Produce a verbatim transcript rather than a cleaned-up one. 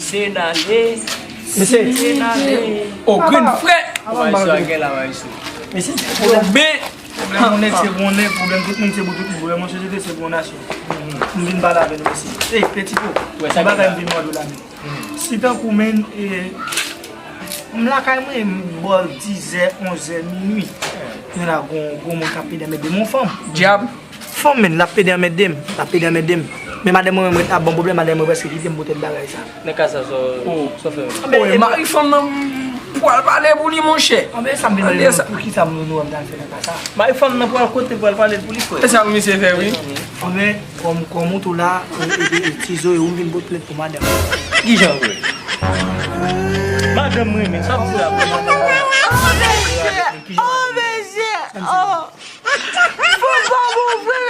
Senale. Mesye. Senale. O grenn frè. Maestro a gen la, maestro. Mesye, se pwoblèm. Pwoblèm yon nèg se pou yon nèg, pwoblèm tout moun se pou tout moun, pwoblèm yon sosyete se pou yon nasyon. M vin pale avè nou, mesye. Ey, Petito, yon bagay m vin mande w la, men. Si tankou, men, e, m lakay mwen, m bò dizè, onzè, minui. Yon la, gon, gon moun k ap pede anmède m, yon fanm. Dyab. Fanm, men, l ap pede anmède m, l ap pede anmède m. Men madanm mwen menm ret ap ban m pwoblèm, madanm mwen prèske kite m poutèt bagay sa. Nan ka sa, sa w, sa w fè menm? Oye, mari fanm nan pral pale pou li, monchè. Anben, sa m vin mande nou, poukisa nou, nou, nou ta fè nan ka sa? Mari fanm nan pral kote, pral pale pou li, frè. E sa misye fè, wi. Anben, kòm, kòm ou tou la, e, e, e, e, Tizo, e ou vin pot plent pou madanm. Kijan, frè? Madanm mwen, men, sa w di la, frè, madanm mwen. Oh, mesye! Oh, mesye! Oh! Fanm pa bon, frè!